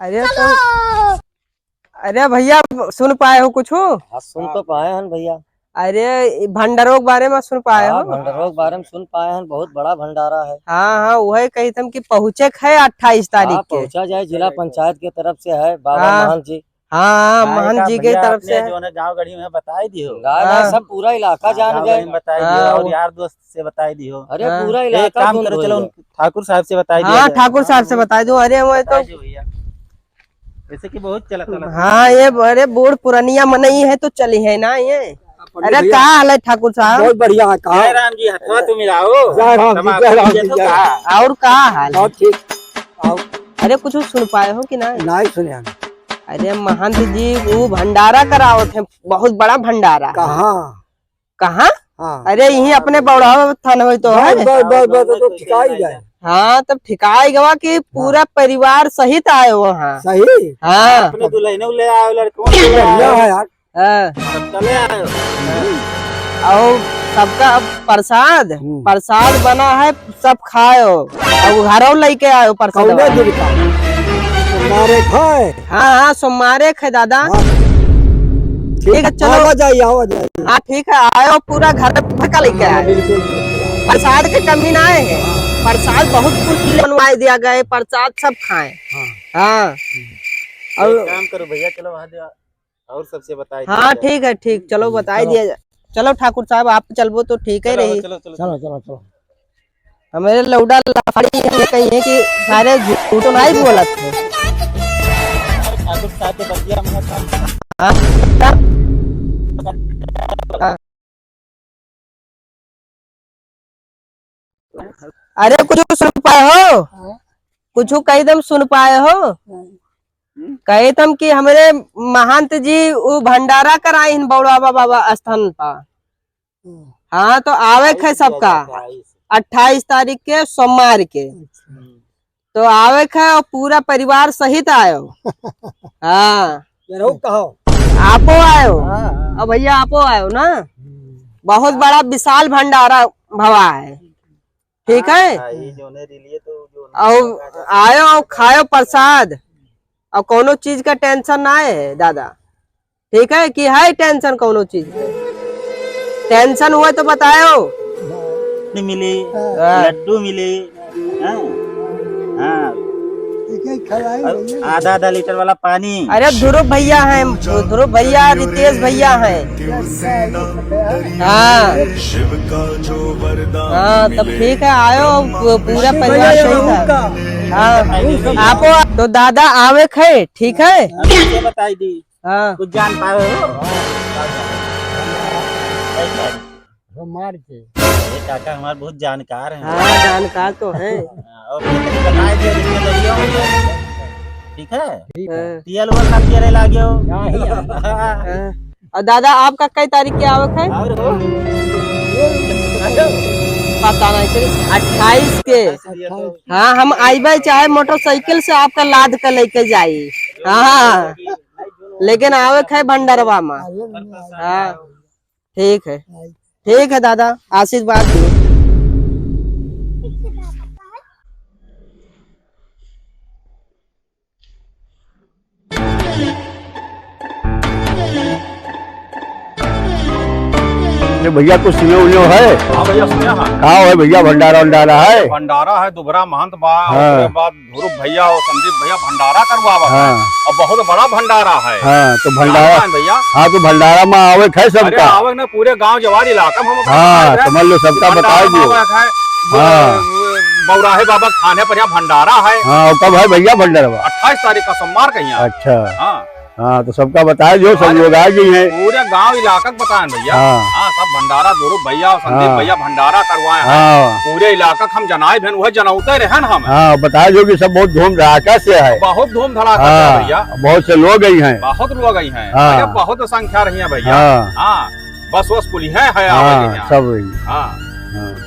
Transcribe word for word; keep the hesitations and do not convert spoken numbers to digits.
अरे तो, अरे भइया, सुन पाए हो कुछ? हाँ, सुन तो पाए हन भइया। अरे, ई भंडारो के बारे में सुन पाए हाँ, हो? भंडारो के बारे में सुन पाए हन, बहुत बड़ा भंडारा है। हाँ, हाँ, वही कही थम कि पहुँचे के है अट्ठाईस तारीख हाँ, के। पहुँचा जाए, जिला पंचायत के तरफ से है, बाबा हाँ। महंत जी। हाँ, हाँ, महंत जी के तरफ से है। जो है गाँव गढ़ी में बताई दियो। गाँव हाँ। गढ़ी सब पूरा इलाका हाँ, जान गए। बताई दियो हाँ, और वो यार दोस्त से बताई दियो। अरे, हाँ। पूरा एक इलाका काम करो, चलो ठाकुर साहब से बताई दिया हाँ, जाए। ठाकुर साहब से बताई दो। अरे, वो तो बताई दो भइया। जैसे कि बहुत चलत रहल। हाँ, ये बड़े बूढ़ पुरनिया मनई है तो चली है ना ये। पंडित अरे, भइया। का हाल है ठाकुर साहब? बहुत बढ़िया है, कहाँ? जय राम जी, हथवा तो मिलाओ। जय राम जी, तमाम जय राम जी, जय राम। और का हाल है? बहुत ठीक। आओ। अरे, कुछ सुन पाए हो कि नहीं? नहीं सुने हम। अरे, महंत जी, वो भंडारा करावत है, बहुत बड़ा भंडारा। कहाँ? कहाँ? हाँ। अरे, यहीं अपने बौड़ावा थान होई तो बस, है। बस, बस, बस, तो ठिकाई गए। हाँ, तब ठिकाई गवा कि पूरा हाँ। परिवार सहित आए हो वहाँ। सही? हाँ। अपने दुल्हनों ले आए, लड़कों ले आए। बढ़िया है यार। हाँ। सब चले आए हो। और सबका अब प्रसाद, हम्म। प्रसाद बना है, सब खायो। अब घरों लेके आयो प्रसाद। कौने दिन का? तुम्हारे खाए? हाँ, हाँ, सोमवारे के है दादा। हाँ। ठीक है, चलो। आवा जाइए, आवा जाइए। हाँ, ठीक है, आयो, पूरा घर भर का लेके हाँ, आयो। बिल्कुल। प्रसाद के कमी ना है, प्रसाद बहुत कुछ बनवाए दिया गए, प्रसाद सब खाए। हाँ। हाँ। और एक काम करो भइया, चलो वहाँ दे, और सबसे बताई हाँ, दिया जाए। ठीक है, ठीक, चलो, हम्म, बताई चलो। दिया जाए। चलो ठाकुर साहब, आप चलबो तो ठीक है चलो, रही। चलो, चलो, चलो, चलो। चलो, चलो। हमारे लौड़ा लफड़ी है, कही है कि सारे झूठो नहीं बोलत है। ठाकुर साहब के बतिया में हाँ? हाँ। अरे कुछ सुन पाए हो? हाँ। कुछ कही दम सुन पाए हो? नहीं। कही दम कि हमरे महंत जी उ भंडारा कराई हन बौड़ावा बाबा स्थान पर। हम्म। हाँ, तो आवे के है सबका। अट्ठाईस तारीख के सोमवार के। अच्छा। तो आवे के है और पूरा परिवार सहित आयो। हाँ। ये रहो कहो। आपो आयो। हाँ, हाँ। और भइया आपो आयो ना। हम्म। बहुत बड़ा विशाल भंडारा भवा है। ठीक है? हाँ, ये जो है रिलिये तो जो और आयो और खायो प्रसाद। और कौनो चीज का tension ना है दादा। ठीक है कि है tension कौनो चीज के? Tension हुआ तो बतायो। नहीं मिली, हाँ। लड्डू मिली, हाँ, हाँ। एक एक खलाई और भैया। आधा आधा लीटर वाला पानी। अरे ध्रुव भइया हैं, ध्रुव भइया, रितेश भइया हैं। हाँ। हाँ, तब ठीक है, आयो, पू-, पूरा परिवार सहित है। हाँ, आपो तो दादा आवे के है, ठीक है? हाँ, ये बताई दी। हाँ। कुछ जान पाए हो? सोमवार के। अरे काका हमार बहुत जानकार हैं। हाँ, जानकार तो हैं। हाँ, और कुछ बताए दियो रिश्तेदारियों में। ठीक है? ठीक है। हाँ। तेल वेल ना पियरे लागे हो। नहीं यार। हाँ। और दादा आपका कई तारीख के आवक है? और हो? पता नहीं चली। अट्ठाईस के। अट्ठाईस। हाँ, हम आइबे चाहे मोटरसाइकिल से आपका लाद के लेके जाई। हाँ। लेकिन आवे के है भंडरवा में। हाँ, ठीक है, ठीक है दादा, आशीर्वाद दियो। ये भइया कुछ सुने उन्हें है? हाँ भइया, सुने हैं। का है भइया, भंडारा वंडारा है? भंडारा है, दुबरा महंत बा, हाँ। ओकरे बाद ध्रुव भइया और संदीप भइया भंडारा करवावत हैं। हाँ। और बहुत बड़ा भंडारा है। हाँ, तो भंडारा, जानत हैं भइया? हाँ, तो भंडारा में आवे के है अरे, सबका। आवे ना, पूरे गांव जवार इलाका में हम हाँ, बताए हैं। समझ लो, सबका भंडारा बताए में दियो। आवे है, हाँ। ब-, बौराहे बाबा के थाने पर यहाँ भंडारा है। हाँ, और कब है भइया भंडारवा? अट्ठाईस तारीख का सोमवार का यहाँ। अच्छा। हाँ। हाँ, तो सबका बताए दियो, सब अरे, लोग आ गई हैं। पूरे गांव इलाका के बताएं भइया। हाँ। हाँ, सब भंडारा, ध्रुव भइया और संदीप हाँ। भइया भंडारा करवाए हैं। हाँ। पूरे इलाका के हम जनाए भेन, वह जनौते रहन हम। हाँ, बताए दियो कि सब बहुत धूम धड़ाका से है। बहुत धूम धड़ाका से है हाँ, भइया। बहुत से लोग आई हैं। बहुत लोग आई हैं। हाँ। अरे, बहुत संख्या रही है भइया। हाँ। हाँ, बस, बस कुल है, है हाँ, आवे के यहाँ। सब वही। हाँ। हाँ।